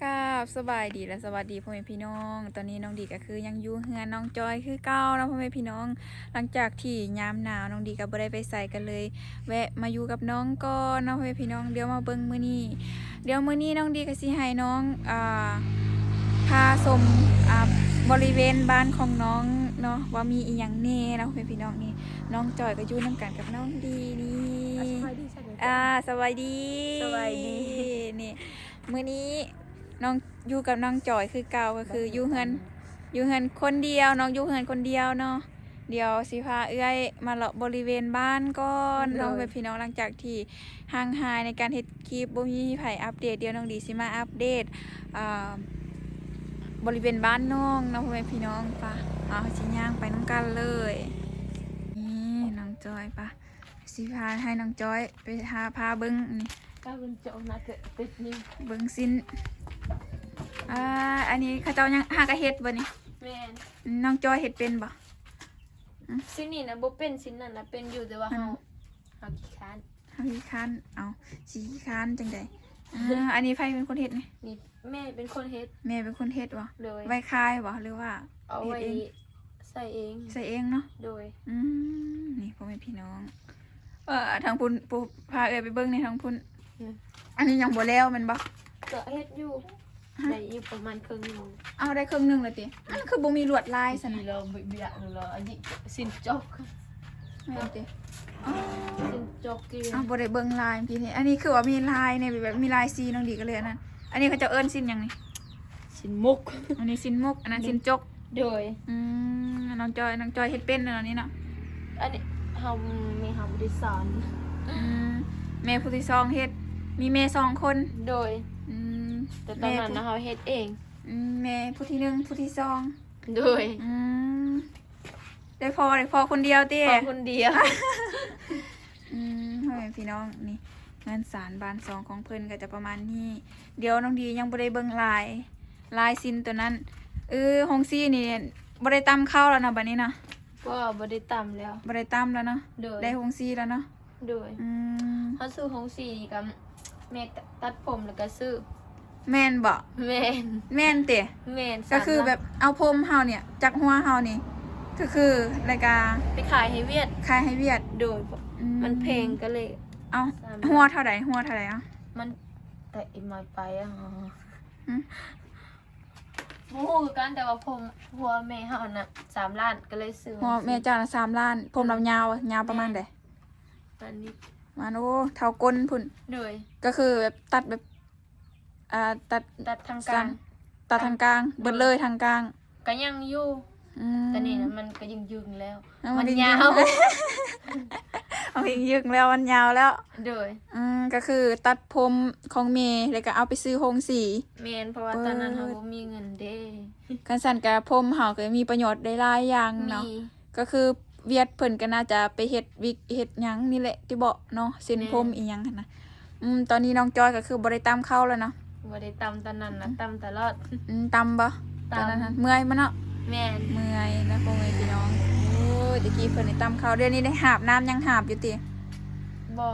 ກາບສະບາຍດີ ແລະ ສະຫວັດດີພໍ່ແມ່ພີ່ນ້ອງ. ຕອນນີ້ນ້ອງດີກໍຄືຍັງຢູ່ເຮືອນນ້ອງຈອຍຄືເກົ່າເນາະພໍ່ແມ່ພີ່ນ້ອງ. ຫຼັງຈາກທີ່ຍາມໜາວນ້ອງດີກໍບໍ່ໄດ້ໄປໃສ ກໍເລີຍແວະມາຢູ່ກັບນ້ອງກ່ອນເນາະພໍ່ແມ່ພີ່ນ້ອງ. ດຽວມາເບິ່ງມື້ນີ້ ດຽວມື້ນີ້ນ້ອງດີກໍຊິໃຫ້ນ້ອງ ອ່າ ພາຊົມ ອ່າ ບໍລິເວນບ້ານຂອງນ້ອງເນາະ ວ່າມີອີ່ຫຍັງແດ່ເນາະພໍ່ແມ່ພີ່ນ້ອງ. ນີ້ນ້ອງຈອຍກໍຢູ່ນຳກັນກັບນ້ອງດີນີ້. ອ່າ ສະບາຍດີ ອ່າ ສະບາຍດີ ສະບາຍດີ. ນີ້ ມື້ນີ້ນ້ອງຢູ່ກັບນ້ອງຈອຍຄືເກົ່າ ກໍຄືຢູ່ເຮືອນ ຢູ່ເຮືອນຄົນດຽວ ນ້ອງຢູ່ເຮືອນຄົນດຽວເນາະ. ດຽວຊິພາເອື້ອຍມາເລາະບໍລິເວນບ້ານກ່ອນເນາະ ໂດຍ ແບບພີ່ນ້ອງ. ຫຼັງຈາກທີ່ຫ່າງຫາຍໃນການເຮັດຄລິບ ບໍ່ມີໃຜອັບເດດ, ດຽວນ້ອງດີຊິມາອັບເດດ ອ່າ ບໍລິເວນບ້ານນ້ອງເນາະ ພໍ່ແມ່ພີ່ນ້ອງ. ປະ ເຮົາຊິຍ່າງໄປນຳກັນເລີຍ. ນີ້ນ້ອງຈອຍ ປະ ຊິພາໃຫ້ນ້ອງຈອຍໄປຫາ ພາເບິ່ງນີ້ ຖ້າເປັນເຈົ້າໜ້າຈະຕິດນີ້ ເບິ່ງຊິ້ນ. ອ່າ ອັນນີ້ເຂົາເຈົ້າຍັງຫາກະເຮັດບໍ່ນີ້? ແມ່ນ. ນ້ອງຈອຍເຮັດເປັນບໍ່? ອືມ ຊິ້ນນີ້ນະບໍ່ເປັນ, ຊິ້ນນັ້ນນະເປັນຢູ່ ແຕ່ວ່າເຮົາ ເຮົາຂີ້ຄ້ານ ເຮົາຂີ້ຄ້ານ. ເອົາ ຊິຂີ້ຄ້ານຈັ່ງໃດ? ອ່າ ອັນນີ້ໃຜເປັນຄົນເຮັດນີ້? ນີ້ແມ່ເປັນຄົນເຮັດ. ແມ່ເປັນຄົນເຮັດບໍ່? ໂດຍ. ໄວ້ຂາຍບໍ່ ຫຼືວ່າເຮັດເອງ? ເອົາໄວ້ໃສ່ເອງ. ໃສ່ເອງເນາະ? ໂດຍ. ອືມ ນີ້ພໍ່ແມ່ພີ່ນ້ອງ ເອີ ທາງພຸ້ນ ຜູ້ພາເອື້ອຍໄປເບິ່ງໃນທາງພຸ້ນ. ອືມ ອັນນີ້ຍັງບໍ່ແລ້ວແມ່ນບໍ່? ກໍເຮັດຢູ່ ຮະ ໄດ້ຢູ່ປະມານເຄິ່ງໜຶ່ງ. ເອົາ ໄດ້ເຄິ່ງໜຶ່ງແລ້ວຕິ? ອືມ ອ້າ ຄືບໍ່ມີລວດລາຍຊັ້ນນະ? ລາວເບຍກແລ້ວ ອັນນີ້ຊິ້ນຈົກ. ແມ່ນຕິ? ອໍ ຊິ້ນຈົກ. ເອົາ ບໍ່ໄດ້ເບິ່ງລາຍເມື່ອກີ້ນີ້. ອັນນີ້ຄືວ່າມີລາຍໃນ ແບບມີລາຍສີ ນ້ອງດີກໍເລີຍອັນນັ້ນ. ອັນນີ້ເຂົາເຈົ້າເອີ້ນຊິ້ນຫຍັງນີ້? ຊິ້ນໝົກ. ອັນນີ້ຊິ້ນໝົກ ອັນນັ້ນຊິ້ນຈົກ. ໂດຍ. ອືມ ນ້ອງຈອຍ ນ້ອງຈອຍເຮັດເປັນເນາະນີ້ເນາະ? ອັນນີ້ເຮົາ ແມ່ເຮົາບໍ່ໄດ້ສອນ. ອືມ ແມ່ຜູ້ທີສອງເຮັດ ມີແມ່ສອງຄົນ. ໂດຍ. ອືມ ແຕ່ຕອນນັ້ນນະເຮົາເຮັດເອງ. ອືມ ແມ່ຜູ້ທີໜຶ່ງ ຜູ້ທີສອງ. ໂດຍ. ອືມ ໄດ້ພໍ່ ໄດ້ພໍ່ຄົນດຽວຕິ? ພໍ່ຄົນດຽວ. ອືມ ພໍ່ແມ່ພີ່ນ້ອງ ນີ້ເຮືອນຊານບ້ານຊ່ອງຂອງເພິ່ນກໍຈະປະມານນີ້. ດຽວນ້ອງດີຍັງບໍ່ໄດ້ເບິ່ງລາຍ ລາຍຊິ້ນໂຕນັ້ນ. ເອີ ໂຮງສີນີ້ບໍ່ໄດ້ຕຳເຂົ້າແລ້ວເນາະ ບັດນີ້ເນາະ? ບໍ່ ບໍ່ໄດ້ຕຳແລ້ວ. ບໍ່ໄດ້ຕຳແລ້ວເນາະ? ໂດຍ. ໄດ້ໂຮງສີແລ້ວເນາະ? ໂດຍ. ອືມ ເຮົາຊື້ໂຮງສີນີ້ກໍແມ່ຕັດຜົມແລ້ວກໍຊື້. ແມ່ນບໍ່? ແມ່ນ. ແມ່ນຕິ? ແມ່ນ. ກໍຄືແບບເອົາຜົມເຮົານີ້ ຈາກຫົວເຮົານີ້ ກໍຄື ແລ້ວກໍໄປຂາຍໃຫ້ຫວຽດ. ຂາຍໃຫ້ຫວຽດ. ໂດຍ. ອືມ ມັນແພງກໍເລີຍ. ເອົາ ຫົວເທົ່າໃດ? ຫົວເທົ່າໃດ? ເອົາ ມັນ ແຕ່ອີກໜ້ອຍໄປ ຫຶ ບໍ່ຮູ້ຄືກັນ ແຕ່ວ່າຜົມຫົວແມ່ເຮົານະ ສາມລ້ານ ກໍເລີຍຊື້. ຫົວແມ່ເຈົ້ານະສາມລ້ານ. ຜົມລາວຍາວ ຍາວປະມານໃດ? ປານນີ້ ປະມານ ໂອ້ ເທົ່າກົ້ນພຸ້ນ. ໂດຍ. ກໍຄືແບບຕັດແບບ ອ່າ ຕັດ ຕັດທາງກາງ. ຕັດທາງກາງ ເບິດເລີຍທາງກາງ. ກໍຍັງຢູ່. ອືມ ຕອນນີ້ນະມັນກໍຍຶງໆແລ້ວ ມັນຍາວ. ເອົາ ຍິງໆແລ້ວ ມັນຍາວແລ້ວ. ໂດຍ. ອືມ ກໍຄືຕັດຜົມຂອງແມ່ ແລ້ວກໍເອົາໄປຊື້ໂຮງສີ. ແມ່ນ ເພາະວ່າຕອນນັ້ນເຮົາບໍ່ມີເງິນເດ້. ຄັນຊັ້ນກໍຜົມເຮົາກໍມີປະໂຫຍດໄດ້ຫຼາຍຢ່າງເນາະ. ກໍຄືຫວຽດເພິ່ນກໍໜ້າຈະໄປເຮັດວິກເຮັດຫຍັງນີ້ແຫຼະຕິເບາະເນາະ ເສັ້ນຜົມອີ່ຫຍັງຫັ້ນນະ. ອືມ ຕອນນີ້ນ້ອງຈອຍກໍຄືບໍ່ໄດ້ຕຳເຂົ້າແລ້ວເນາະ? ບໍ່ໄດ້ຕຳ ຕອນນັ້ນນະ ອືມ ຕຳຕະຫຼອດ. ອືມ ຕຳບໍ່? ຕອນນັ້ນຫັ້ນເມື່ອຍບໍ່ເນາະ? ແມ່ນ ເມື່ອຍນະ ພໍ່ແມ່ພີ່ນ້ອງ. ໂອ້ຍ ແຕ່ກີ້ເພິ່ນໄດ້ຕຳເຂົ້າ ດຽວນີ້ໄດ້ຫາບນ້ຳຍັງຫາບຢູ່ຕິ? ບໍ່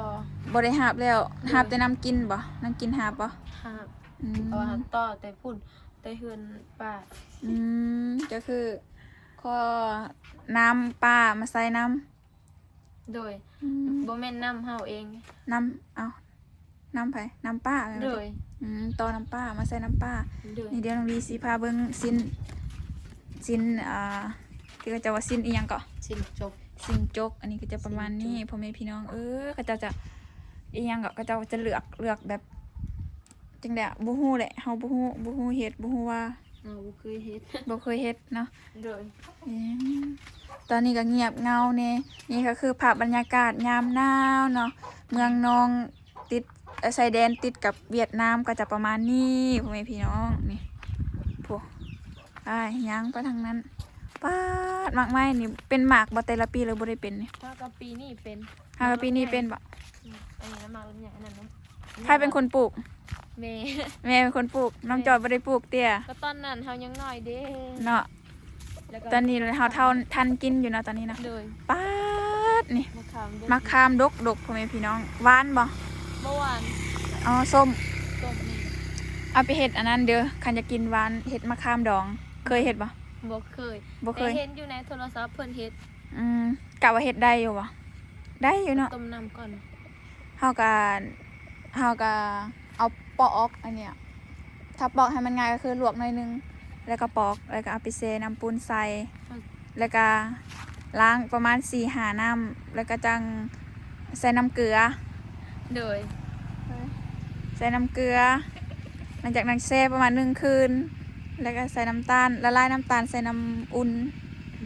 ບໍ່ໄດ້ຫາບແລ້ວ. ໂດຍ. ຫາບແຕ່ນ້ຳກິນບໍ່? ນ້ຳກິນຫາບບໍ່? ຫາບ. ອືມ ເພາະວ່າເຮົາຕໍ່ແຕ່ພຸ້ນ ແຕ່ເຮືອນປ້າ. ອືມ ກໍຄືຂໍນ້ຳປ້າມາໃສ່ນຳ. ໂດຍ. ອືມ ບໍ່ແມ່ນນ້ຳເຮົາເອງ ນ້ຳ ເອົ້າ ນ້ຳໃຜ? ນ້ຳປ້າແມ່ນບໍ່? ໂດຍ. ອືມ ຕໍ່ນ້ຳປ້າມາໃສ່ນ້ຳປ້າ. ໂດຍ. ນີ້ດຽວນ້ອງລີຊິພາເບິ່ງຊິ້ນ ຊິ້ນ ອ່າ ທີ່ເຂົາເຈົ້າວ່າຊິ້ນອີ່ຫຍັງເກາະ? ຊິ້ນຈົກ. ຊິ້ນຈົກ. ອັນນີ້ກໍຈະປະມານນີ້ ຊິ້ນຈົກ ພໍ່ແມ່ພີ່ນ້ອງເອີຍ. ເຂົາເຈົ້າຈະ ອີ່ຫຍັງເກາະ? ເຂົາເຈົ້າຈະເລືອກ ເລືອກແບບ ຈັ່ງໃດ ບໍ່ຮູ້ແຫຼະ ເຮົາບໍ່ຮູ້ ບໍ່ຮູ້ເຮັດ ບໍ່ຮູ້ວ່າ ເຮົາບໍ່ເຄີຍເຮັດ ບໍ່ເຄີຍເຮັດເນາະ. ໂດຍ. ເອີ ຕອນນີ້ກໍງຽບເຫງົາແດ່. ນີ້ກໍຄືພາບບັນຍາກາດຍາມໜາວເນາະ ເມືອງນອງ ຕິດ ເອີ ຊາຍແດນຕິດກັບຫວຽດນາມ ກໍຈະປະມານນີ້ ພໍ່ແມ່ພີ່ນ້ອງ. ນີ້ ໂອ້ ອ້າຍ ຍ່າງໄປທາງນັ້ນ ປາດ ໝາກໄມ້ນີ້ເປັນໝາກບໍ່ ແຕ່ລະປີ ຫຼືບໍ່ໄດ້ເປັນນີ້? ຫາກະປີນີ້ເປັນ. ຫາກະປີນີ້ເປັນບໍ່? ອືມ ອັນນີ້ນະ ໝາກລຳໄຍ ອັນນັ້ນນະ. ໃຜເປັນຄົນປູກ? ແມ່. ແມ່ເປັນຄົນປູກ. ນ້ອງຈອຍບໍ່ໄດ້ປູກເຕີຍ? ກໍຕອນນັ້ນເຮົາຍັງນ້ອຍເດ້. ເນາະ. ແລ້ວກໍຕອນນີ້ເຮົາເທົ່າ ທັນກິນຢູ່ເນາະຕອນນີ້ເນາະ. ໂດຍ. ປາດ ນີ້ ໝາກຂາມດົກ ໝາກຂາມດົກໆ ພໍ່ແມ່ພີ່ນ້ອງ. ຫວານບໍ່? ບໍ່ຫວານ. ອໍ ສົ້ມ. ສົ້ມນີ້. ເ ເອົາໄປເຮັດອັນນັ້ນເດີ ຄັນຢາກກິນຫວານ ເຮັດໝາກຂາມດອງ ເຄີຍເຮັດບໍ່? ບໍ່ເຄີຍ ບໍ່ເຄີຍ ແຕ່ເຫັນຢູ່ໃນໂທລະສັບເພິ່ນເຮັດ. ອືມ ກະວ່າເຮັດໄດ້ຢູ່ບໍ່? ໄດ້ຢູ່ເນາະ ຕົ້ມນ້ຳກ່ອນ. ເຮົາກະ ເຮົາກະເອົາປອກອັນເນີ້ຍ ຖ້າປອກໃຫ້ມັນງ່າຍກໍຄືລວກໜ້ອຍໜຶ່ງ ແລ້ວກໍປອກ ແລ້ວກໍເອົາໄປແຊ່ນ້ຳປຸ້ນໃສ່ ແລ້ວກໍລ້າງປະມານສີ່ຫ້ານ້ຳ ແລ້ວກໍຈັ່ງໃສ່ນ້ຳເກືອ. ໂດຍ ໃສ່ນ້ຳເກືອ ຫຼັງຈາກນັ້ນແຊ່ປະມານໜຶ່ງຄືນ ແລ້ວກໍໃສ່ນ້ຳຕານ ລະລາຍນ້ຳຕານໃສ່ນ້ຳອຸ່ນ.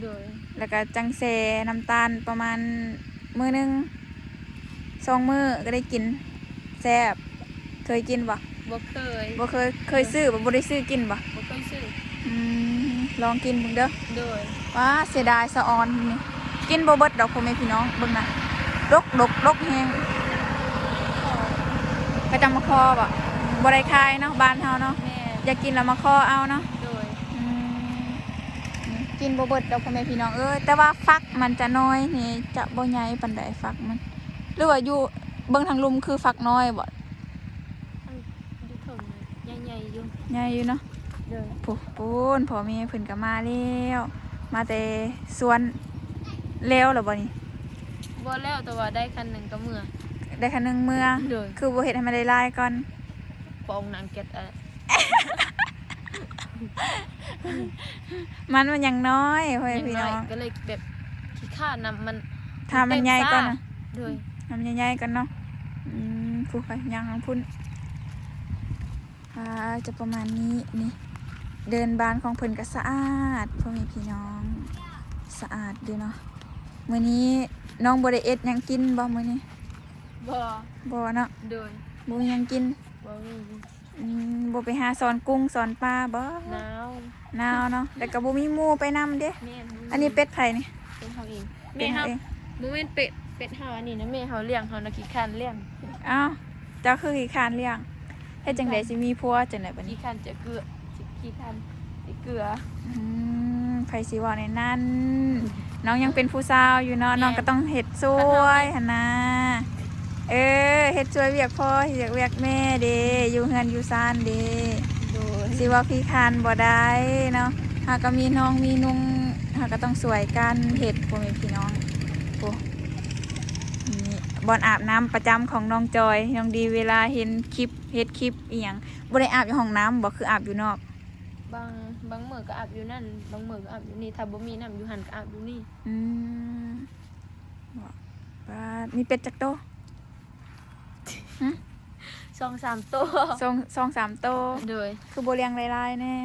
ໂດຍ ແລ້ວກໍຈັ່ງແຊ່ນ້ຳຕານປະມານມື້ໜຶ່ງສອງມື້ກໍໄດ້ກິນ. ແຊບ ເຄີຍກິນບໍ່? ບໍ່ເຄີຍ ບໍ່ເຄີຍ ເຄີຍຊື້ບໍ່? ບໍ່ໄດ້ຊື້ກິນບໍ່? ບໍ່ເຄີຍຊື້. ອືມ ລອງກິນເບິ່ງເດີ. ໂດຍ ວ້າ ເສຍດາຍສະອອນນີ້ ກິນບໍ່ເບິດດອກ ພໍ່ແມ່ພີ່ນ້ອງ ເບິ່ງນະ ດົກ ດົກ ດົກແຮງ. ເຂົາເຈົ້າມາຂໍບໍ່? ບໍ່ໄດ້ຂາຍເນາະ ບ້ານເຮົາເນາະ. ແມ່ນ ຢາກກິນລະມາຂໍເອົາເນາະ. ໂດຍ ອືມ ກິນບໍ່ເບິດດອກ ພໍ່ແມ່ພີ່ນ້ອງເອີຍ ແຕ່ວ່າຝັກມັນຈະນ້ອຍນີ້ ຈະບໍ່ໃຫຍ່ປານໃດຝັກມັນ ຫຼືວ່າຢູ່ເບິ່ງທາງລຸ່ມຄືຝັກນ້ອຍບໍ່? ຢູ່ເທິງໃຫຍ່ໆຢູ່ ໃຫຍ່ຢູ່ເນາະ. ໂດຍ ພຸ້ນ ພຸ້ນ ພໍ່ແມ່ເພິ່ນກໍມາແລ້ວ ມາແຕ່ສວນ. ແລ້ວລະບໍ່ນີ້? ບໍ່ແລ້ວ ແຕ່ວ່າໄດ້ຄັນໜຶ່ງກໍເມືອ ໄດ້ຄັນໜຶ່ງເມືອ. ໂດຍ ຄືບໍ່ເຮັດໃຫ້ມັນຫຼາຍໆກ່ອນ? ປອງນາງແກັດ ມັນ ມັນຍັງນ້ອຍ ພໍ່ແມ່ພີ່ນ້ອງ ຍັງນ້ອຍ ກໍເລີຍແບບຂີ້ຄ້ານນຳມັນ ຖ້າມັນໃຫຍ່ກ່ອນນະ. ໂດຍ ຖ້າມັນໃຫຍ່ໆກ່ອນເນາະ. ອືມ ພຸ້ນ ໄປຍ່າງທາງພຸ້ນ. ອ່າ ຈະປະມານນີ້ນີ້ ເດີ່ນບ້ານຂອງເພິ່ນກໍສະອາດ ພໍ່ແມ່ພີ່ນ້ອງ ສະອາດຢູ່ເນາະ. ມື້ນີ້ນ້ອງບໍ່ໄດ້ເຮັດຫຍັງກິນບໍ່ມື້ນີ້? ບໍ່ ບໍ່ເນາະ. ໂດຍ ບໍ່ມີຫຍັງກິນ ບໍ່ມີ. ອືມ ບໍ່ໄປຫາສອນກຸ້ງສອນປາບໍ່? ໜາວ ໜາວເນາະ ແລ້ວກໍບໍ່ມີໝູ່ໄປນຳເດ້. ແມ່ນ ອັນນີ້ເປັດໃຜນີ້? ເປັດເຮົາເອງ ເປັດເຮົາເອງ. ບໍ່ແມ່ນເປັດ ເປັດເຮົາ ອັນນີ້ນະ ແມ່ເຮົາລ້ຽງ ເຮົານະຂີ້ຄ້ານລ້ຽງ. ອ້າວ ເຈົ້າຄືຂີ້ຄ້ານລ້ຽງ? ເຮັດຈັ່ງໃດຊິມີຜົວຈັ່ງໃດບັດນີ້? ຂີ້ຄ້ານຈະເກືອ ຂີ້ຄ້ານຊິເກືອ. ອືມ ໃຜຊິເວົ້າແນວນັ້ນ ນ້ອງຍັງເປັນຜູ້ສາວຢູ່ເນາະ. ແມ່ນ ນ້ອງກໍຕ້ອງເຮັດຊ່ວຍຫັ້ນນາ. ເອີ ເຮັດຊ່ວຍວຽກພໍ່ ເຮັດວຽກແມ່ເດ້ ຢູ່ເຮືອນຢູ່ຊານເດ້. ໂດຍ ຊິເວົ້າຂີ້ຄ້ານບໍ່ໄດ້ເນາະ ເຮົາກໍມີນ້ອງມີນຸ່ງ ເຮົາກໍຕ້ອງຊ່ວຍກັນເຮັດ ພໍ່ແມ່ພີ່ນ້ອງ. ໂອ້ ນີ້ບ່ອນອາບນ້ຳປະຈຳຂອງນ້ອງຈອຍ ນ້ອງດີ ເວລາເຫັນຄລິບ ເຮັດຄລິບອີ່ຫຍັງ. ບໍ່ໄດ້ອາບຢູ່ຫ້ອງນ້ຳບໍ່? ຄືອາບຢູ່ນອກ? ບາງ ບາງມື້ກໍອາບຢູ່ນັ້ນ ບາງມື້ກໍອາບຢູ່ນີ້ ຖ້າບໍ່ມີນ້ຳຢູ່ຫັ້ນກໍອາບຢູ່ນີ້. ອືມ ບໍ່ ປາດ ມີເປັດຈັກໂຕ? ຫຶ ສອງສາມໂຕ ສອງ ສອງສາມໂຕ. ໂດຍ ຄືບໍ່ລ້ຽງຫຼາຍໆແດ່?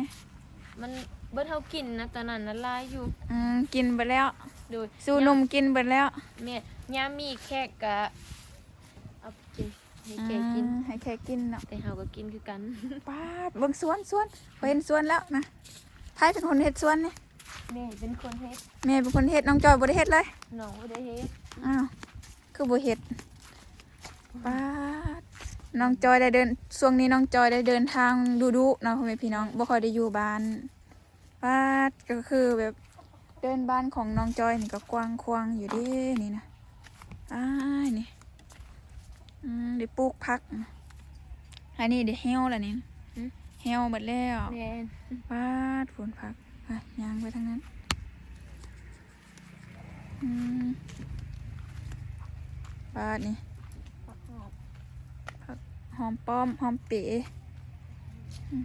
ມັນເບິດເຮົາກິນນະ ຕອນນັ້ນນະຫຼາຍຢູ່. ອືມ ກິນເບິດແລ້ວ. ໂດຍ ສູ່ໜຸ່ມກິນເບິດແລ້ວ. ແມ່ນ ຍາມມີແຂກກະເອົາໄປກິນ ໃຫ້ແຂກກິນ. ອືມ ໃຫ້ແຂກກິນເນາະ ແຕ່ເຮົາກໍກິນຄືກັນ. ປາດ ເບິ່ງສວນ ສວນ ຂ້ອຍເຫັນສວນແລ້ວນະ. ໃຜເປັນຄົນເຮັດສວນນີ້? ແມ່ເປັນຄົນເຮັດ. ແມ່ເປັນຄົນເຮັດ ນ້ອງຈອຍບໍ່ໄດ້ເຮັດເລີຍ? ນ້ອງບໍ່ໄດ້ເຮັດ. ອ້າວ ຄືບໍ່ເຮັດ? ປາດ ນ້ອງຈອຍໄດ້ເດີນ ຊ່ວງນີ້ນ້ອງຈອຍໄດ້ເດີນທາງດຸໆເນາະ ພໍ່ແມ່ພີ່ນ້ອງ ບໍ່ຄ່ອຍໄດ້ຢູ່ບ້ານ. ປາດ ກໍຄືແບບເດີ່ນບ້ານຂອງນ້ອງຈອຍນີ້ກໍກວ້າງຂວາງຢູ່ເດ້ນີ້ນະ. ອ້າຍ ນີ້ ອືມ ໄດ້ປູກຜັກ ອັນນີ້ໄດ້ແຫ້ວລະນີ້. ຫຶ ແຫ້ວເບິດແລ້ວ. ແມ່ນ ປາດ ພຸ້ນຜັກ. ໄປ ຍ່າງໄປທາງນັ້ນ. ອືມ ບາດນີ້ ຜັກຫອມ ຜັກຫອມປ້ອມ ຫອມເປ. ອືມ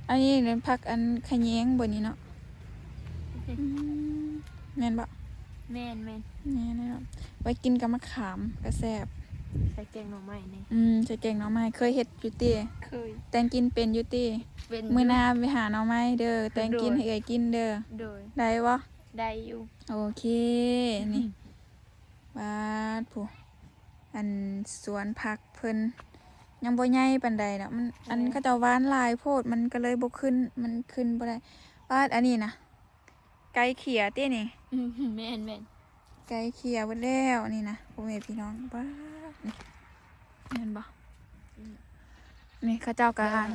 ອັນນີ້ແມ່ນຜັກອັນຂະແຍງບໍ່ນີ້ເນາະ? ອືມ ແມ່ນບໍ່? ແມ່ນໆ ແມ່ນເນາະ ໄວ້ກິນກັບໝາກຂາມກໍແຊບ ໃສ່ແກງໜໍ່ໄມ້ນີ້. ອືມ ໃສ່ແກງໜໍ່ໄມ້ ເຄີຍເຮັດຢູ່ຕິ? ເຄີຍ. ແຕ່ງກິນເປັນຢູ່ຕິ? ເປັນຢູ່. ມື້ໜ້າໄປຫາໜໍ່ໄມ້ເດີ ແຕ່ງກິນໃຫ້ເອື້ອຍກິນເດີ. ໂດຍ ໄດ້ບໍ່? ໄດ້ຢູ່. ໂອເຄ ນີ້ ປາດ ຜູ້ ອັນສວນຜັກເພິ່ນຍັງບໍ່ໃຫຍ່ປານໃດດອກ ມັນ ອັນ ເອີ ເຂົາເຈົ້າຫວ່ານຫຼາຍໂພດ ມັນກໍເລີຍບໍ່ຂຶ້ນ ມັນຂຶ້ນບໍ່ໄດ້. ປາດ ອັນນີ້ນະ ໄກ່ເຂ້ຍຕິນີ້? ແມ່ນໆ ໄກ່ເຂ້ຍເບິດແລ້ວນີ້ນະ ພໍ່ແມ່ພີ່ນ້ອງ. ປາດ ນີ້ ແມ່ນບໍ່? ອືມ ນີ້ເຂົາເຈົ້າກໍ ແມ່ນ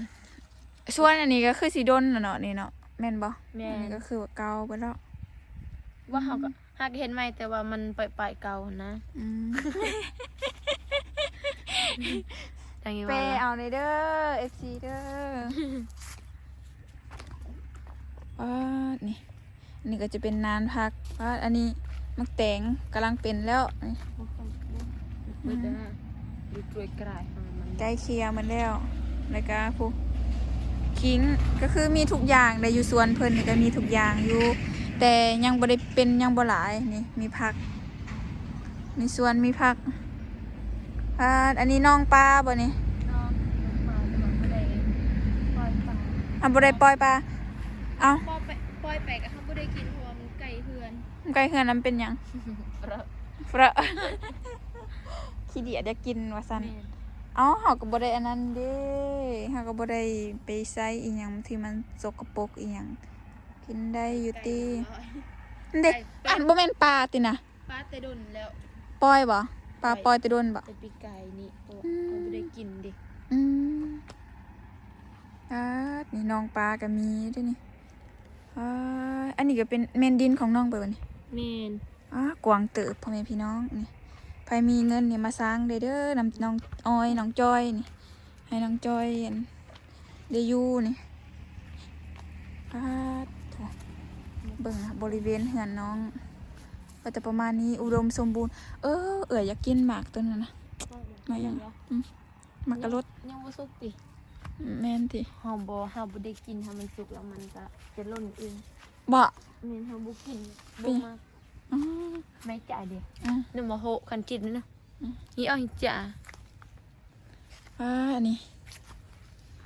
ສວນອັນນີ້ກໍຄືຊິດົນແລ້ວເນາະ ນີ້ເນາະ ແມ່ນບໍ່? ແມ່ນ ອັນນີ້ກໍຄືວ່າເກົ່າເບິດແລ້ວ. ວ່າເຮົາກໍ ອືມ ຫາກເຮັດໃໝ່ ແຕ່ວ່າມັນປາຍໆເກົ່າຫັ້ນນະ. ອືມ ຈັ່ງນີ້ ແປເອົາແດ່ເດີ ເອັຟຊີເດີ. ກໍຈະເປັນນານຜັກ. ປາດ ອັນນີ້ໝາກແຕງກຳລັງເປັນແລ້ວນີ້ ບໍ່ຄ່ອຍ ບໍ່ ບໍ່ໄດ້ ອືມ ຢູ່ຖ້ວຍກະດາດ ໃກ້ເຄຍໝົດແລ້ວ. ແລ້ວກະ ຜູ້ ຂີງ ກໍຄືມີທຸກຢ່າງໄດ໋ ຢູ່ສວນເພິ່ນນີ້ກໍມີທຸກຢ່າງຢູ່ ແຕ່ຍັງບໍ່ໄດ້ເປັນ ຍັງບໍ່ຫຼາຍ. ນີ້ມີຜັກ ໃນສວນມີຜັກ. ປາດ ອັນນີ້ໜອງປາບໍ່ນີ້? ນ້ອງ ນ້ອງປາ ແຕ່ວ່າບໍ່ໄດ້ປ່ອຍປາ. ເອົາ ບໍ່ໄດ້ປ່ອຍປາ. ເອົ້າ ປ່ອຍໄປ ປ່ອຍໄປກໍເຮົາບໍ່ໄດ້ກິນ ເພາະວ່າມັນໃກ້ເຮືອນ. ມັນໃກ້ເຮືອນ ມັນເປັນຫຍັງ? ເຝີ ເຝີ ຂີ້ດຽດຢາກກິນວ່າຊັ້ນ. ແມ່ນ. ເອົ້າ ເຮົາກໍບໍ່ໄດ້ອັນນັ້ນເດ້ ເຮົາກໍບໍ່ໄດ້ໄປໃສ່ອີ່ຫຍັງທີ່ມັນສົກກະປົກອີ່ຫຍັງ ກິນໄດ້ຢູ່ຕິ. ໃກ້ເລີຍ ນັ້ນເດ້. ໄກ່ ອັນ ບໍ່ແມ່ນປາຕິນະ? ປາແຕ່ດົນແລ້ວ. ປ່ອຍບໍ່? ປ່ອຍ ປ່ອຍ ປ່ອຍແຕ່ດົນບໍ່? ແຕ່ປີກາຍນີ້ ເພາະວ່າ ອືມ ເຮົາບໍ່ໄດ້ກິນເດ້. ອືມ ປາດ ນີ້ໜອງປາກໍມີເດ້ນີ້. ປາດ ອັນນີ້ກໍເປັນ ແມ່ນດິນຂອງນ້ອງເບີບໍ່ນີ້? ແມ່ນ. ອ້າ ກວ້າງເຕີບ ພໍ່ແມ່ພີ່ນ້ອງ. ນີ້ ໃຜມີເງິນນີ້ມາສ້າງໄດ້ເດີ ນຳນ້ອງອອຍ ນ້ອງຈອຍນີ້ ໃຫ້ນ້ອງຈອຍ ອັນ ໄດ້ຢູ່ນີ້. ປາດໂທ້ ເບິ່ງນະ ບໍລິເວນເຮືອນນ້ອງກໍຈະປະມານນີ້ ອຸດົມສົມບູນ. ເອີ ເອື້ອຍຢາກກິນໝາກຕົວນັ້ນນະ. ໝາກຫຍັງ? ອືມ ໝາກກະລົດ. ຍັງ ຍັງບໍ່ສຸກຕິ? ແມ່ນຕິ. ເຮົາບໍ່ ເຮົາບໍ່ໄດ້ກິນ ຖ້າມັນສຸກແລ້ວມັນກະຈະຫຼົ່ນເອງ. ບໍ່? ແມ່ນ ເຮົາບໍ່ກິນ ບໍ່ມັກ. ອໍ ແມ່ຈ່າເດ. ອືມ ນຳມາໂຫ ຄັນກິນນະ. ອືມ ນີ້ເອົາໃຫ້ຈ້າ. ອ່າ ອັນນີ້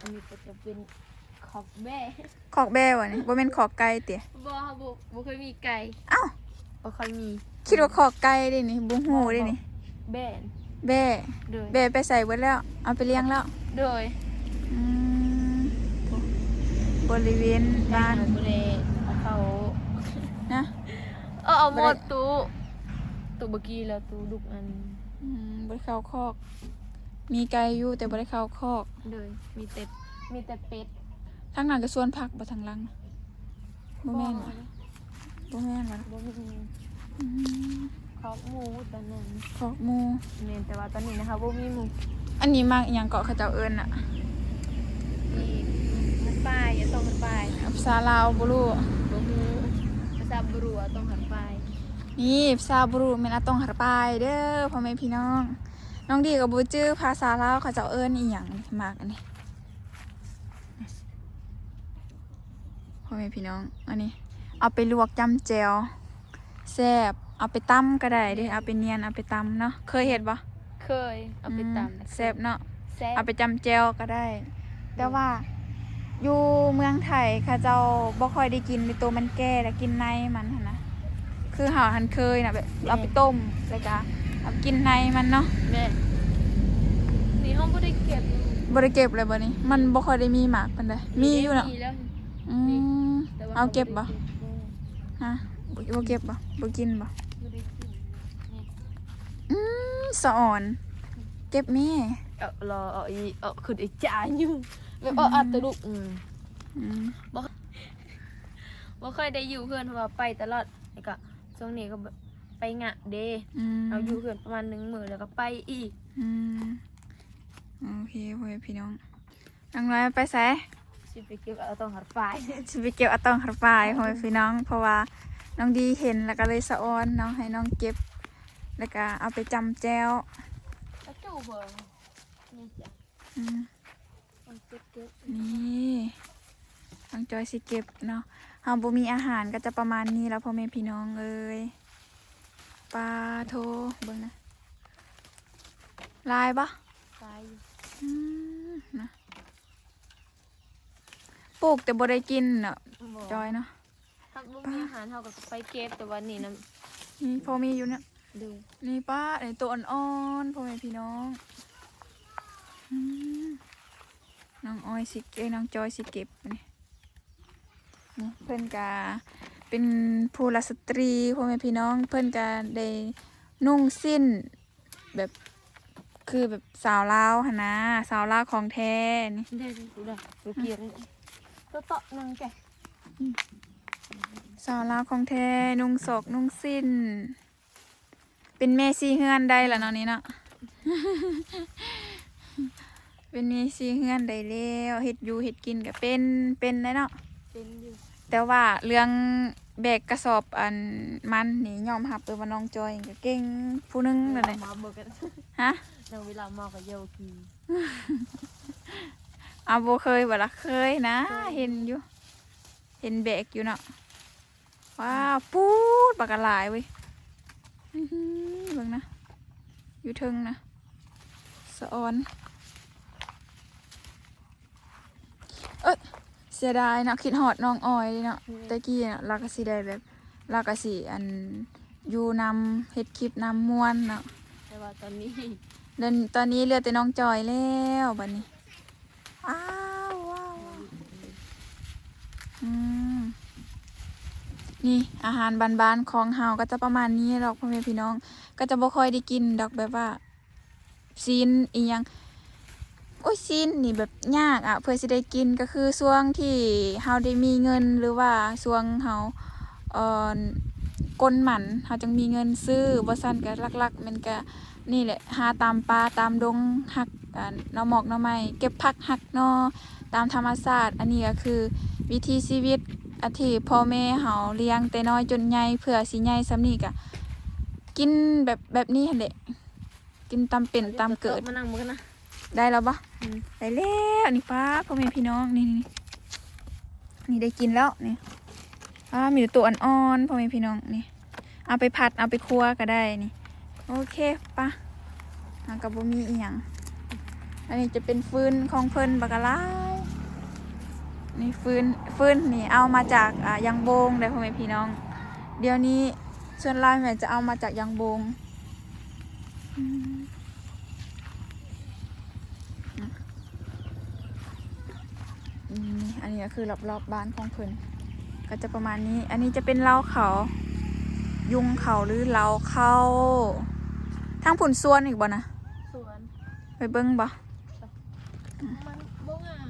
ອັນນີ້ກໍຈະເປັນຄອກແບ້. ຄອກແບ້ບໍ່ນີ້? ບໍ່ແມ່ນຄອກໄກ່ຕິ? ບໍ່ ເຮົາບໍ່ ບໍ່ເຄີຍມີໄກ່. ເອົ້າ ບໍ່ຄ່ອຍມີ. ຄິດວ່າຄອກໄກ່ເດ້ນີ້ ບໍ່ຮູ້ເດ້ນີ້. ແບ້ ແບ້. ໂດຍ. ແບ້ໄປໃສເບິດແລ້ວ? ເອົາໄປລ້ຽງແລ້ວ? ໂດຍ. ອືມ ບໍລິເວນບ້ານ ບໍ່ໄດ້ເອົາເຂົ້ານະ. ເອີ ເອົາໝົດຕູ້ ຕູ້ເມື່ອກີ້ແລ້ວ ຕູ້ດຸກອັນ. ອືມ ບໍ່ໄດ້ເຂົ້າຄອກ. ມີໄກ່ຢູ່ ແຕ່ບໍ່ໄດ້ເຂົ້າຄອກ. ໂດຍ. ມີແຕ່ ມີແຕ່ເປັດ. ທາງນັ້ນກໍສວນຜັກບໍ່ ທາງຫຼັງ? ບໍ່ແມ່ນຫວາ? ບໍ່ແມ່ນຫວາ? ບໍ່ມີ. ອືມ ຄອກໝູຕອນນັ້ນ. ຄອກໝູ. ແມ່ນ ແຕ່ວ່າຕອນນີ້ນະ ເຮົາບໍ່ມີໝູ. ອັນນີ້ໝາກອີ່ຫຍັງເກາະ ເຂົາເຈົ້າເອີ້ນນະ? ນີ້ໝາກປາຍ ອາຕ້ອງໝາກປາຍ. ພາສາລາວບໍ່ຮູ້. ບໍ່ຮູ້. ພາສາບຣູ ອາຕ້ອງຫັກປາຍ. ນີ້ພາສາບຣູແມ່ນອາຕ້ອງຫັກປາຍເດີ ພໍ່ແມ່ພີ່ນ້ອງ. ນ້ອງດີກໍບໍ່ຈື່ພາສາລາວ ເຂົາເຈົ້າເອີ້ນອີ່ຫຍັງໝາກອັນນີ້. ພໍ່ແມ່ພີ່ນ້ອງ ອັນນີ້ເອົາໄປລວກຈ້ຳແຈ່ວ ແຊບ. ເອົາໄປຕຳກໍໄດ້ເດ້ ເອົາໄປນຽນ ເອົາໄປຕຳເນາະ. ເຄີຍເຮັດບໍ່? ເຄີຍ. ເອົາໄປຕຳ ອືມ ແຊບເນາະ. ແຊບ. ເອົາໄປຈ້ຳແຈ່ວກໍໄດ້. ແຕ່ວ່າຢູ່ເມືອງໄທເຂົາເຈົ້າບໍ່ຄ່ອຍໄດ້ກິນໂຕມັນແກ່ ແລ້ວກິນໃນມັນຫັ້ນນະ. ຄືເຮົາຫັ້ນເຄີຍນະ ແບບ ແມ່ນ ເອົາໄປຕົ້ມ ແລ້ວກະເອົາກິນໃນມັນເນາະ. ແມ່ນ. ນີ້ເຮົາບໍ່ໄດ້ເກັບ. ບໍ່ໄດ້ເກັບເລີຍບໍ່ນີ້? ມັນບໍ່ຄ່ອຍໄດ້ມີໝາກປານໃດ. ມີຢູ່ເນາະ. ມີແລ້ວ. ອືມ. ເອົາເກັບບໍ່? ຮະ? ບໍ່ ບໍ່ເກັບບໍ່? ບໍ່ກິນບໍ່? ບໍ່ໄດ້ກິນ. ນີ້. ອືມ ສະອອນ ເກັບແມ້. ເອົາ ລໍເອົາອີ ເອົາຂຶ້ນອີຈາຢູ່ ແບບ ອືມ ເອົາອັດຕະດຸກ. ອືມ. ອືມ. ບໍ່ ບໍ່ຄ່ອຍໄດ້ຢູ່ເຮືອນ ເພາະວ່າໄປຕະຫຼອດ ແລ້ວກໍຊ່ວງນີ້ກໍແບບໄປງະເດ້. ອືມ. ເຮົາຢູ່ເຮືອນປະມານໜຶ່ງມື້ ແລ້ວກໍໄປອີກ. ອືມ. ໂອເຄ ພໍ່ແມ່ພີ່ນ້ອງ ນ້ອງນ້ອຍໄປໃສ? ຊິໄປເກັບເອົາຕອງຫັກປາຍ. ຊິໄປເກັບເອົາຕອງຫັກປາຍ ພໍ່ແມ່ພີ່ນ້ອງ ເພາະວ່ານ້ອງດີເຫັນ ແລ້ວກໍເລີຍສະອອນເນາະ ໃຫ້ນ້ອງເກັບ ແລ້ວກໍເອົາໄປຈ້ຳແຈ່ວ. ອືມ. ນີ້ ນ້ອງຈອຍຊິເກັບເນາະ. ເຮົາບໍ່ມີອາຫານກໍຈະປະມານນີ້ລະ ພໍ່ແມ່ພີ່ນ້ອງເອີຍ. ປາໂທ ເບິ່ງນະ ຫຼາຍບໍ່? ຫຼາຍຢູ່. ອືມ ນະ ປູກແຕ່ບໍ່ໄດ້ກິນເນາະ. ບໍ່. ຈອຍເນາະ. ຖ້າບໍ່ມີອາຫານເຮົາກໍໄປເກັບ ແຕ່ວ່ານີ້ນະ ມີ ພໍມີຢູ່ເນາະ. ໂດຍ. ນີ້ ປາ ອັນນີ້ໂຕອ່ອນໆ ພໍ່ແມ່ພີ່ນ້ອງ. ອືມ ນ້ອງອອຍຊິເກັບ ນ້ອງຈອຍຊິເກັບນີ້. ນີ້ເພິ່ນກະເປັນຜູ້ລັດສະຕຣີ ພໍ່ແມ່ພີ່ນ້ອງ ເພິ່ນກະໄດ້ນຸ່ງສິ້ນ ແບບ ຄືແບບສາວລາວຫັ້ນນະ ສາວລາວຂອງແທ້ນີ້. ເດ້ ເດ້ ເດ້ ເມື່ອກີ້ນີ້ ເຕາະໆ ນັ່ງແກະ. ອືມ ສາວລາວຂອງແທ້ ນຸ່ງສອກນຸ່ງສິ້ນ ເປັນແມ່ຊີເຮືອນໄດ້ລະເນາະນີ້ເນາະ. ເປັນແມ່ຊີເຮືອນໄດ້ແລ້ວ ເຮັດຢູ່ເຮັດກິນກະເປັນ ເປັນໄດ້ເນາະ. ເປັນຢູ່. ແຕ່ວ່າເລື່ອງ ແບກກະສອບອັນມັນນີ້ ຍອມຮັບເລີຍວ່ານ້ອງຈອຍນີ້ກໍເກັ່ງຜູ້ໜຶ່ງແລ້ວແຫຼະ. ເວລາເມາກໍເຍົາ ຮະ? ນ້ອງເວລາເມົາກໍເຍົາຂີ້. ເອົາ ບໍ່ເຄີຍບໍ່ລະ? ເຄີຍນະ ເຄີຍ ເຫັນຢູ່ ເຫັນແບກຢູ່ເນາະ. ວ້າວ ປູດ ບັກຫຼາຍເວີຍ. ອື້ຫື ເບິ່ງນະ ຢູ່ເທິງນະ ສະອອນ. ເອີຍ ເສຍດາຍເນາະ ຄິດຮອດນ້ອງອອຍເດເນາະ. ແມ່ນ ແຕ່ກີ້ເນາະ ລາວກໍຊິໄດ້ແບບ ລາວກໍຊິ ອັນ ຢູ່ນຳ ເຮັດຄລິບນຳ ມ່ວນເນາະ. ແຕ່ວ່າຕອນນີ້ ດຽວ ຕອນນີ້ເຫຼືອແຕ່ນ້ອງຈອຍແລ້ວບັດນີ້. ອ້າວ ວ້າວ ວ້າວ ອືມ ນີ້ອາຫານບ້ານໆຂອງເຮົາກໍຈະປະມານນີ້ດອກ ພໍ່ແມ່ພີ່ນ້ອງ ກໍຈະບໍ່ຄ່ອຍໄດ້ກິນດອກ ແບບວ່າຊີ້ນອີ່ຫຍັງ ໂອ້ຍ ຊີ້ນນີ້ແບບຍາກອະ ເພື່ອຊິໄດ້ກິນ ກໍຄືຊ່ວງທີ່ເຮົາໄດ້ມີເງິນ ຫຼືວ່າຊ່ວງເຮົາ ເອີ ກົ້ນມັນ ເຮົາຈຶ່ງມີເງິນຊື້ ບໍ່ຊັ້ນກໍຫຼັກໆແມ່ນກະ ນີ້ແຫຼະ ຫາຕາມປ່າຕາມດົງ ຫັກ ອັນ ໜໍ່ໝອກໜໍ່ໄມ້ ເກັບຜັກຫັກໜໍ່ຕາມທຳມະຊາດ. ອັນນີ້ກໍຄືວິຖີຊີວິດ ອາ ທີ່ພໍ່ແມ່ເຮົາລ້ຽງແຕ່ນ້ອຍຈົນໃຫຍ່ ເພື່ອຊິໃຫຍ່ສ່ຳນີ້ກໍກິນແບບ ແບບນີ້ຫັ້ນແຫຼະ ກິນຕາມເປັນຕາມເກີດ. ມານັ່ງເບິ່ງກັນນະ ໄດ້ແລ້ວບໍ່? ອືມ ໄດ້ແລ້ວ ນີ້ ປ້າ ພໍ່ແມ່ພີ່ນ້ອງ ນີ້ ນີ້ ນີ້ ນີ້ໄດ້ກິນແລ້ວນີ້. ອ້າ ມີແຕ່ໂຕອ່ອນໆ ພໍ່ແມ່ພີ່ນ້ອງ ນີ້ ເອົາໄປຜັດ ເອົາໄປຄົ່ວກໍໄດ້ນີ້. ໂອເຄ ປະ ເຮົາກໍບໍ່ມີອີ່ຫຍັງ. ອັນນີ້ຈະເປັນຟືນຂອງເພິ່ນບັກຫຼາຍ. ນີ້ຟືນ ຟືນນີ້ເອົາມາຈາກ ອາ ຢາງໂບງເດີ້ ພໍ່ແມ່ພີ່ນ້ອງ. ດຽວນີ້ສ່ວນຫຼາຍແມ່ນຈະເອົາມາຈາກຢາງໂບງ. ອືມ ນີ້ ອັນນີ້ກໍຄືລອບໆບ້ານຂອງເພິ່ນ ກໍຈະປະມານນີ້. ອັນນີ້ຈະເປັນເລົ້າເຂົ້າ ຍຸງເຂົ້າ ຫຼືເລົ້າເຂົ້າ. ທາງພຸ້ນສວນອີກບໍ່ນະ? ສວນ ໄປເບິ່ງບໍ່? ມັນບໍ່ງາມ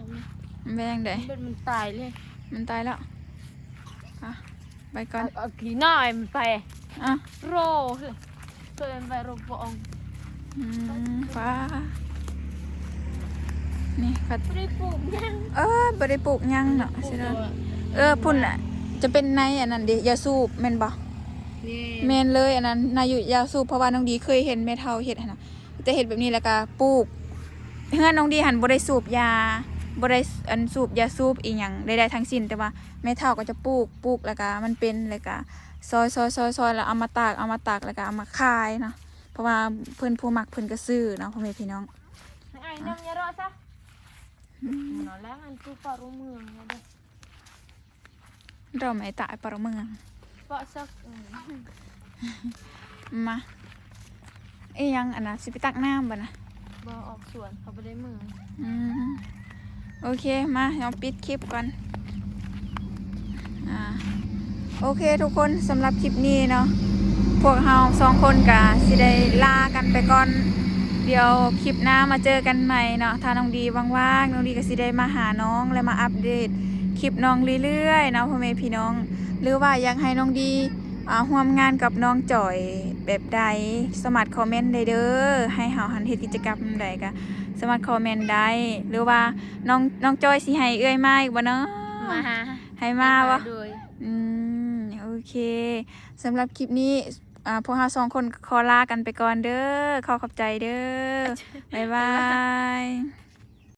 ມັນເປັນຈັ່ງໃດ? ມັນ ມັນຕາຍເລີຍ ມັນຕາຍແລ້ວ. ອ່ະ ໄປກ່ອນ ເອົາ ເອົາຂີ້ນ້ອຍມັນໄປ. ອ່ະ ໂຣ ເພິ່ນໄປໂຣປອງ. ອືມ ວ້າ ນີ້ກໍບໍ່ໄດ້ປູກຫຍັງ. ເອີ ບໍ່ໄດ້ປູກຫຍັງເນາະ ເອີ ພຸ້ນນະ ຈະເປັນໃນອັນນັ້ນເດ ຢາສູບແມ່ນບໍ່? ແມ່ນ ແມ່ນເລີຍ ອັນນັ້ນນາຢູ່ຢາສູບ ເພາະວ່ານ້ອງດີເຄີຍເຫັນແມ່ເຖົ້າເຮັດຫັ້ນນະ ຈະເຮັດແບບນີ້ ແລ້ວກໍປູກ. ເຮືອນນ້ອງດີຫັ້ນບໍ່ໄດ້ສູບຢາ ບໍ່ໄດ້ ອັນ ສູບຢາສູບອີ່ຫຍັງໃດໆທັງສິ້ນ ແຕ່ວ່າ ແມ່ເຖົ້າກໍຈະປູກ ປູກແລ້ວກະມັນເປັນ ແລ້ວກະຊອຍໆໆໆ ແລ້ວເອົາມາຕາກ ເອົາມາຕາກ ແລ້ວກະເອົາມາຂາຍເນາະ ເພາະວ່າເພິ່ນຜູ້ມັກເພິ່ນກໍຊື້ເນາະ ພໍ່ແມ່ພີ່ນ້ອງ. ອືມ ເຮົາແລ້ວມັນຄືປາໂຣເມືອງເດີ ເຮົາໄມ່ຕາຍປາໂຣເມືອງ ເພາະສັກ ເອີ ມາ ອີ່ຫຍັງອັນນະ ຊິໄປຕັກນ້ຳບໍ່ນະ? ບໍ່ ອອກສວນ ເຂົາບໍ່ໄດ້ເມືອງ. ອືມ ໂອເຄ ມາ ເຮົາປິດຄລິບກ່ອນ. ອ່າ ໂອເຄທຸກຄົນ ສຳລັບຄລິບນີ້ເນາະ ພວກເຮົາສອງຄົນກະຊິໄດ້ລາກັນໄປກ່ອນ. ດຽວຄລິບໜ້າມາເຈີກັນໃໝ່ເນາະ ຖ້ານ້ອງດີວ່າງໆ ນ້ອງດີກະຊິໄດ້ມາຫານ້ອງ ແລະ ມາອັບເດດຄລິບນ້ອງເລື້ອຍໆເນາະ ພໍ່ແມ່ພີ່ນ້ອງ. ຫຼືວ່າຢາກໃຫ້ນ້ອງດີ ອ່າ ຮ່ວມງານກັບນ້ອງຈອຍແບບໃດ ສາມາດຄອມເມັນໄດ້ເດີ້. ໃຫ້ເຮົາຫັ້ນເຮັດກິດຈະກຳໃດກະສາມາດຄອມເມັນໄດ້ ຫຼືວ່ານ້ອງ ນ້ອງຈອຍຊິໃຫ້ເອື້ອຍມາອີກບໍ່ເນາະ? ມາ ໃຫ້ມາບໍ່? ໂດຍ ອືມ ໂອເຄ ສຳລັບຄລິບນີ້ ອ່າ ພວກເຮົາສອງຄົນກໍຂໍລາກັນໄປກ່ອນເດີ້. ຂໍຂອບໃຈເດີ້. ບາຍບາຍ.